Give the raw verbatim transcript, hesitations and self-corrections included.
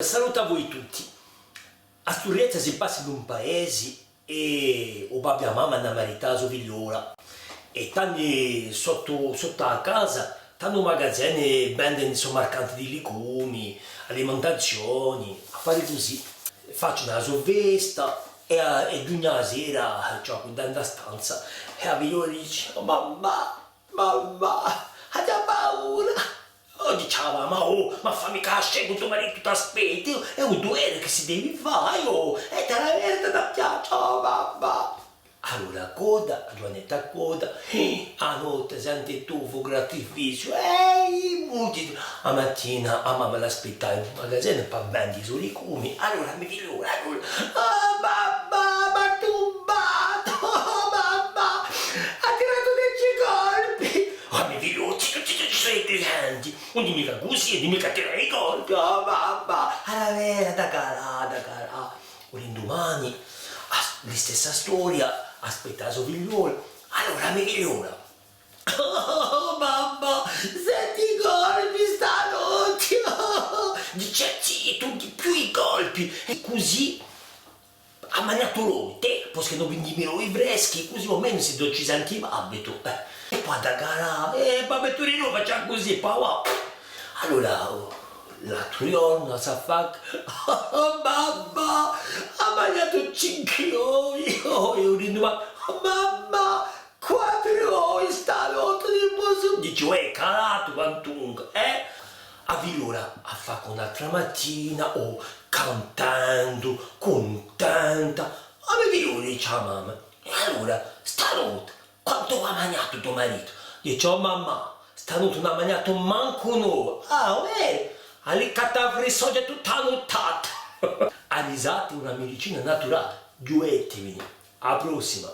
Salutu à voi tutti. A sturietta si passa in un paesi è u babbu è a mamma anu à marità a so figliola. È tandu sottu, sottu à a casa, tandu u magazinu, vendenu i so marcanti di ligumi, alimentazioni, affari cusì. Facenu a so festa è, è ghjunghje a sera, ci hè quiddu in a stanza, è a figliola dice: "Oh mamma, mamma, aghju paura." Oh, dice a mamma: "Oh, ma fà micca a scema, u to maritu t'aspetta, hè u duvere chì si devi fà, oh, è t'hà da veda, t'hà da piace, oh mamma." Allora, coda, Ghjuvanetta coda, a notte sente u focu d'artificiu, ehi, mughju, a matina a mamma l'aspetta in u magazinu per vende i so ligumi, allora mi figliola, allora, oh mamma, m'hà tumbatu, oh mamma, hà tiratu dece colpi. Ah, mi figliola, zittu, zittu, ci sò i clienti. Ùn dì micca cusì, ùn dì micca tirà i colpi, oh mamma. Allora, veda, da calà, da calà. U lindumani, a s-, listessa storia, aspetta a so figliola. Allora, a me figliola: "Oh, mamma, sette colpi stanotte!" Dice: "Zittu, ùn dì più i colpi!" È cusì hà manghjatu l'ovu, tè, perchè no vindimu l'ovi freschi, cusì o menu si, no ci sentivanu, eh. È po hà da calà, eh, babbu Turinu facia cusì, pà và. Allora, l'altru ghjornu, s'affacca: "Oh, mamma, hà manghjatu cinque ovi!" Oh, è u lindumani: "Oh, mamma, quattru ovi stanotte, ùn possu." Dice: "Uè, calatu quantunque, eh?" A figliola affacca un'altra matina, oh, cantendu, cuntenta. A me figliola, dice a mamma, è allora, stanotte, quantu hà manghjatu u to maritu? Dice: "Oh mamma, stanotte ùn hà manghjatu mancu un ovu." "Ah, uè, hà licatu a frisoggia tutta a nuttata." A risata hè una medicina naturale, ghjuvettevini. À a prossima!